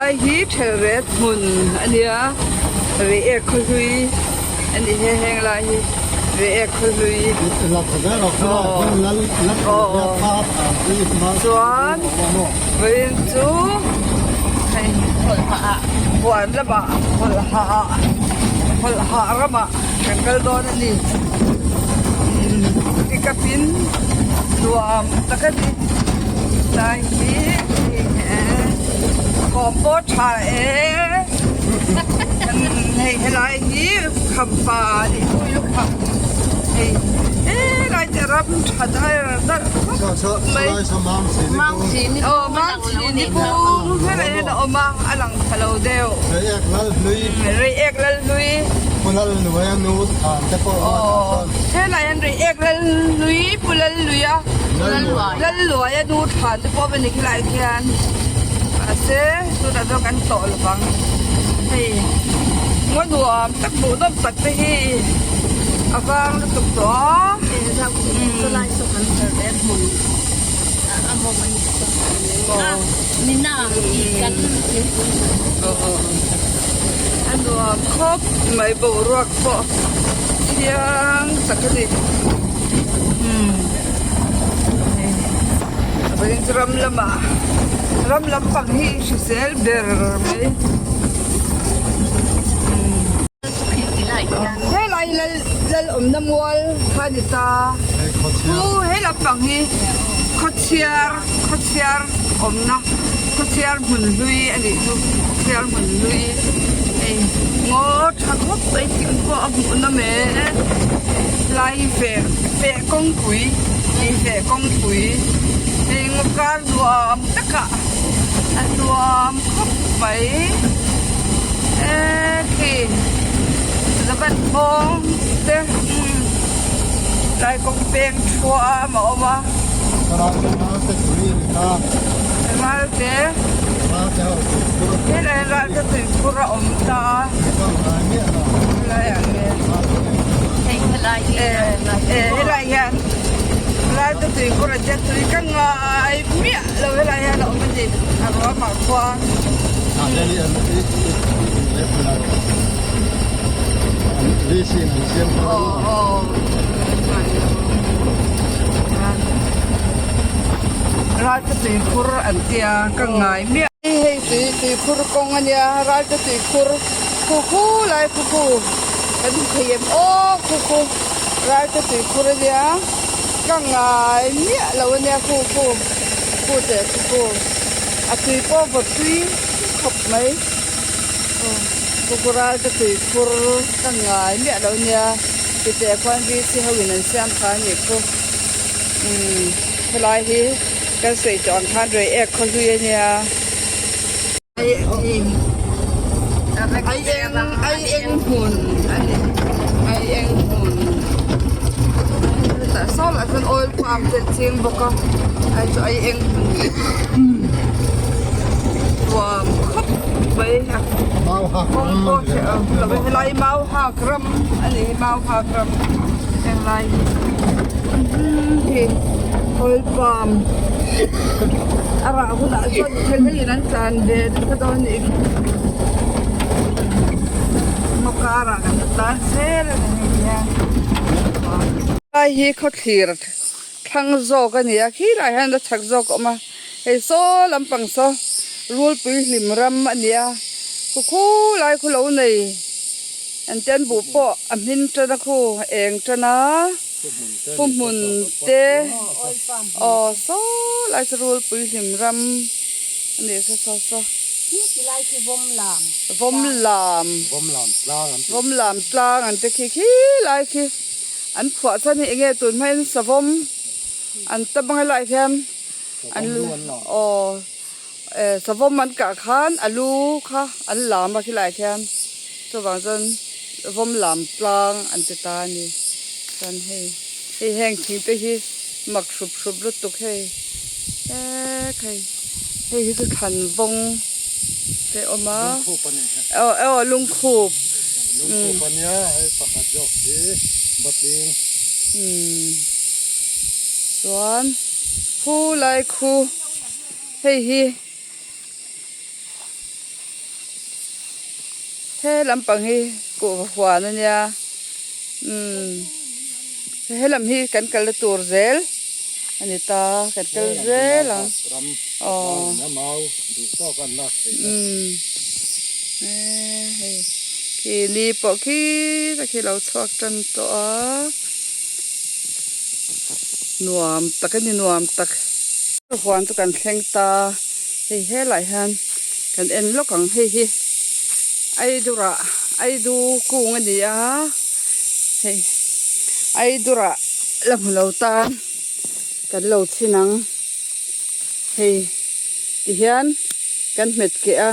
Hei hi Thelret hmun a nia, Reiek khawhlui a ni he heng lai hi Reiek khawhlui chuan vawiin chu hei huan lamah hawlhah hawlhah ramah kan kal dawn a ni pick up in nuam tak a ni tlai hi kawm pawh tha e hei helai hi khampa a nih pui lukham hei helai te ram tha dar khawp mai aw mangchhin ni pum helai hian a awm a a lang tha lo deuh reiek lalhlui aw helai hian reiek lalhlui pu lalluia lalluaia nu thlan te pawh a ni khilai khian mahse tunah chuan kan tlawh lo vang hei ngaw nuam tak hmuh nawm tak te hi a vang lutuk tawh a. A nuam khawp mai boruak pawh thiang tak a ni vawiin chu ram lamah ram lampang hi hrisel ber mai helai lal lal awmna mual kha a ni ta chu he lampang hi khawchhiar khawchhiar awmna khawchhiar hmun hlui a nih chu khawchhiar hmun hlui hei ngaw tha khawp mai thing pawh a hmuh nawm e lai feh feh kawngpui tih feh kawngpui hei ngaw kar nuam takah a nuam khawp mai e khi zaban thawng te tlai kawng peng thuam a awm a. Ralte helai ralte tuikhur a awm ta a helai ah hian helai hian ralte tuikhur a tia tui ka ngai miah lo helai hian a awm a ni a ruamah khuan. Ralte tuikhur an tia ka ngai miah. Hei tui tuikhur kawng a nia ralte tuikhur khu khu lai khu khu kan hmu thei em aw khu khu ralte tuikhur a nia ka ngai miah lo a nia khu khu khu teh khu khu a tui pawh vawt tui khawp mai aw khu khu ralte tuikhur ka ngai miah lo nia titeh khuan VC ho in an siam kha a nih khu umm helai hi kan sawi tawh ang khan Reiek khaw hlui a nia ai eng ai eng hmun a ni ai eng hmun tah saw lah chuan oil palm te an ching bawk a ai chu ai eng hmun nuam khawp mai a kawng pawh helai mau hak ram a ni mau hak ram helai hi oil palm a rah hunah chuan thil an tlan ve nasa dawn a nih khi ngaw karah kan la tlan zel a ni hei hian lai hi khawthlir thlang zawk a ni a khilai hian la chak zawk a awm a hei saw lampang saw rulpui hlim ram a ni a khu khu lai khu lo nei an ten buh pawh a hmin tan a khu eng tan a pu hmun te aw saw lai chu rulpui hlim ram a ni saw saw saw vawm lam vawm lam tlang an te khi khi lai khi an phuah chuan hei enge tun hmain savawm an tam ang helaiah hian an aw savawm an kah khan a lu kha an lam a khilaiah khian chuvang chuan vawm lam tlang an ti ta a ni chuan hei hei heng thing te hi mak hrup hrup lutuk hei hek hei hei hi chu thlan vawng te a awm a aw aw lungkhup umm chuan khu lai khu. Hei hi He lampang hi kuhva huan a nia umm he lam hi kan kalna tur zel a ni ta kan kal zel ang aw umm hei khi ni pawh khi te khi lo chhuak tan tawh a nuam tak a ni nuam tak huan chu kan thleng ta hei helaiah hian. Kan en lawk ang hei hi Aidura Aidu kung a ni a hei Aidura la hmu lo tan kan lo chhin ang hei ti hian kan hmet keh a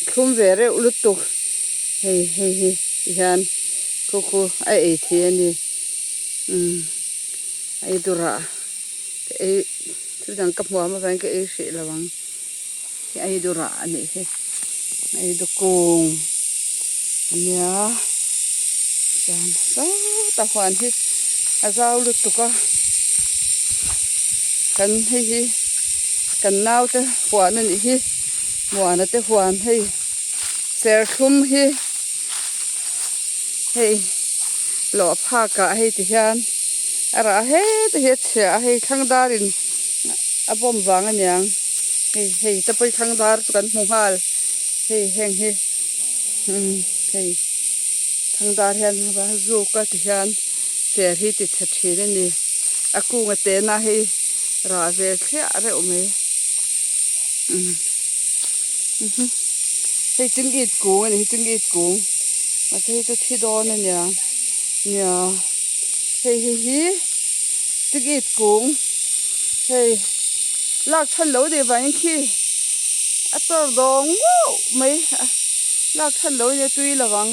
thlum ve reuh lutuk hei hei hi ti hian khu khu a ei thei a ni umm Aidura ka ei. Thil dang ka hmuam avangin ka ei hrih lo ang. Hi ei du rah a nih hi. Ei du kung a nia. Chuan sawtah huan hi a zau lutuk a. Kan hei hi kan naute huan a nih hi. Muana te huan hei serthlum hi hei lawh phak ah hei ti hian a rah heti hi a chhia a hei thlang dar in a bawm vang aniang hei hei te pawh hi thlang dar chu kan hmu nghal hei heng hi umm hei thlang dar hian a zuk a ti hian ser hi ti chhe thin a ni a kung a tena hei rah ve thliah reuh mai umm. Hei chingit kung a ni hi chingit kung mahse hei chu thi dawn a nia nia hei hei hi chingit kung hei lak chhan lo nih vangin khi a chawr dawng uauh mai a lak chhan lo nia tui lo ang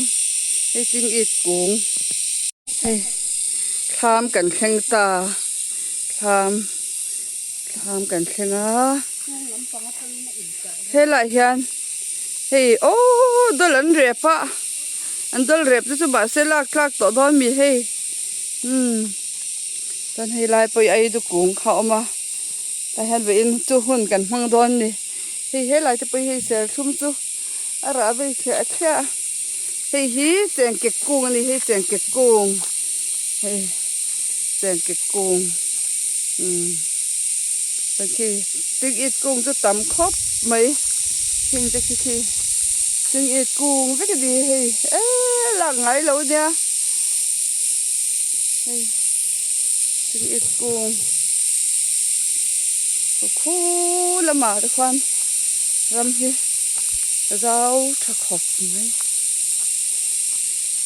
hei chingit kung hei thlam kan thleng ta thlam thlam kan thleng a. Helaiah hian hei aww dawl an rep a an dawl rep te chu mahse lak tlak tawh dawn mi hei umm chuan hei lai pawh hi a eidu kung kha a awm a tah hian vawiin chu hun kan hmang dawn a ni hei helai te pawh hi hei serthlum chu a rah vei thliah thliah a hei hi chengkek kung a ni hei chengkek kung hei chengkek kung umm. Khi ching it kung chu tam khawp mai heng te khi khi ching it kung vek a ni hei eee lak ngai lo nia hei ching it kung khu lamah te khuan ram hi a zau tha khawp mai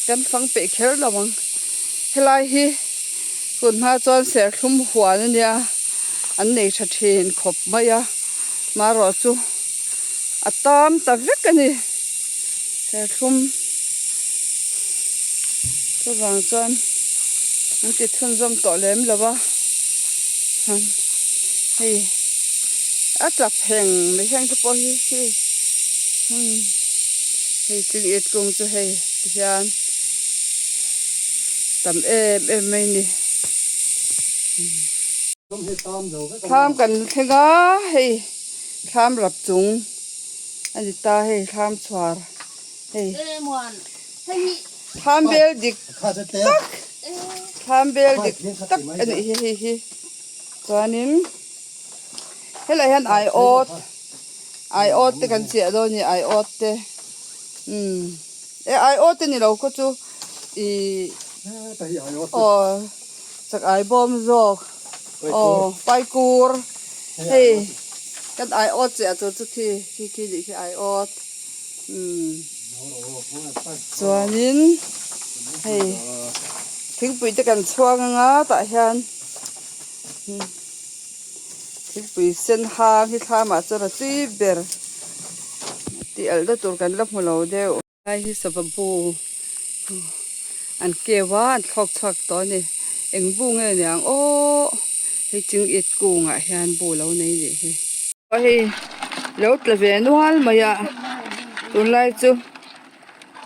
kan fang peih kher lo ang helai hi. Tun hma chuan serthlum huan a nia an nei tha thin khawp mai a marawh chu a tam ta vek a ni serthlum chuvang chuan an ti chhunzawm tawh lem lo a hei a tla pheng mai heng te pawh hi khi hei chingit kung chu hei tihian. Tam em em mai ni. Thlam kan thleng a hei thlam rap chung a ni ta hei thlam chhuar hei thlam bel dik tak thlam bel dik tak a nih hi hei hi chuanin helaiah hian aiawt aiawt te kan chiah dawn a ni aiawt te umm. E aiawt te ni lo khaw chu ih aw chak ai bawm zawk aw paikur hei kan aiawt chiah tur chu khi khi khi nih khi aiawt umm chuanin hei thingpui te kan chhuang anga tah hian thingpui sen hang hi thlamah chuan a tui ber tih alh na tur kan la hmu lo deuh. Lai hi sava bu an keu a an thlawk chhuak tawh a ni eng bu nge niang aww hei ching it kungah hian bu lo nei nih hi. Hei lo tla ve nual mai a tunlai chu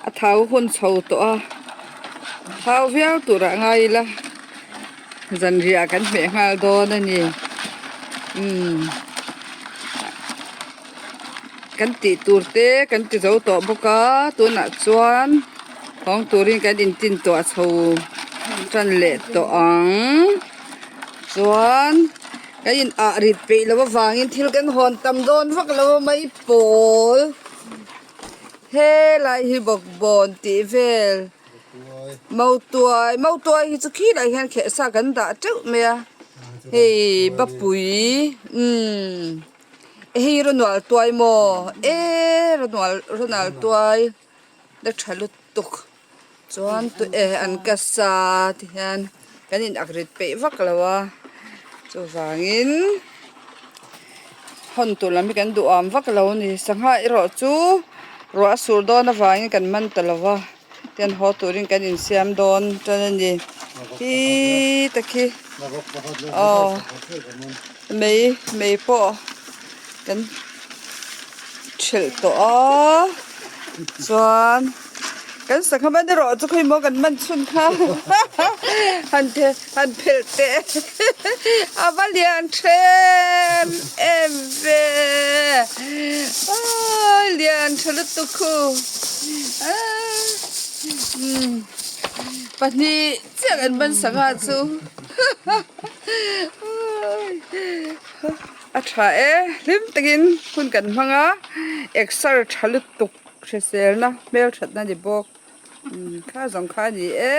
a thau hun chho tawh a thau viau turah ngai ila zanriah kan hmeh nghal dawn a ni umm. Kan tih tur te kan ti zo tawh bawk a tunah chuan hawng turin kan intin tawh chho tan leh tawh ang chuan kan in ah rit peih loh avangin thil kan hawn tam dawn vak lo a mai pawl helai hi bawkbawn tih vel mautuai mautuai hi chu khilai hian kheh sa kan dah teuh mai a hei bapui umm. Hei Ronald tuai maw eee Ronald Ronald tuai la tha lutuk chuan tu e an ka sa ti hian kan in ak rit peih vak lo a chuvangin hawn tur lam hi kan duh am vak lo a ni sangha erawh chu ruah a sur dawn avangin kan man ta lo va tian haw turin kan insiam dawn tan a ni khi ta khi aw mei mei pawh kan thelh tawh a chuan kan sangha man erawh chu khawi maw kan man chhun kha han han phelh teh a va lian them em ve aaa lian tha lutuk khu aaa umm pahnih chiah kan ban sangha chu a tha e hlim takin hun kan hmang a exer tha lutuk hriselna hmelthatna ni bawk umm kha zawng kha a ni e.